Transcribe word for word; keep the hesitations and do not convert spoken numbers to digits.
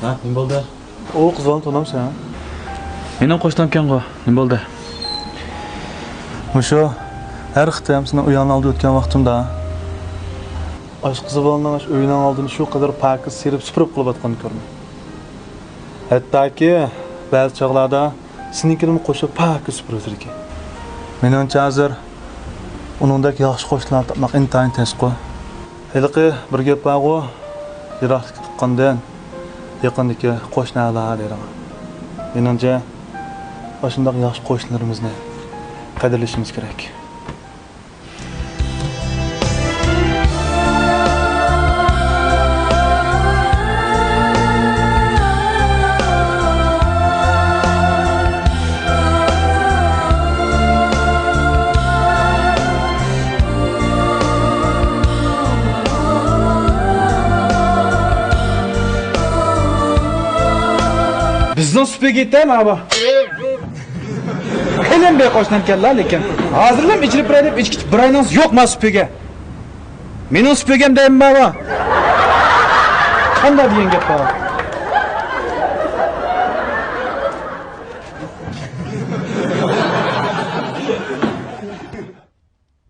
ھە، نېمە بولدى؟ ئۇ قىز بالىنى تونۇمسەن؟ مېنىڭ قوشنامكەنغۇ، نېمە بولدى؟ مۇشۇ ھەر قېتىم سېنىڭ ئۆيۈڭنىڭ ئالدىدا ئۆتكەن ۋاقتىمدا، ئاشۇ قىز بالىنىڭ ئاشۇ ئۆيىنىڭ ئالدىنى شۇ قەدەر پاكىز سىيرىپ سۈپۈرۈپ قىلىۋاتقىنىنى كۆرىمەن. ھەتتاكى بەزى چاغلاردا سېنىڭكىنىمۇ قوشۇپ پاكىز سۈپۈرۈۋېتىدىكەن. مېنىڭچە ھازىر ئۇنىڭدەك ياخشى قوشنىلارنى تاپماق ئىنتايىن تەسقۇ. ھېلىقى بىر گەپ بارغۇ، يىراقتىكى تۇغقاندىن يېقىندىكى قوشنا ئەلا دەيدىغان. مېنىڭچە، ئاشۇنداق ياخشى قوشنىلىرىمىزنى قەدىرلىشىمىز كېرەك. بىزنىڭ سۈپىگە يېتەم، ئابا. خېلىم بىر قوشنامكەنلا، لېكىن ھازىرلام ئېچىلىپ بېرەي دەپ ئېچىپ بېرەينىڭىز يوق ما سۈپىگە. مېنىڭ سۈپىگەم دەيمەن، ئابا. قانداق دېگەن گەپ بار؟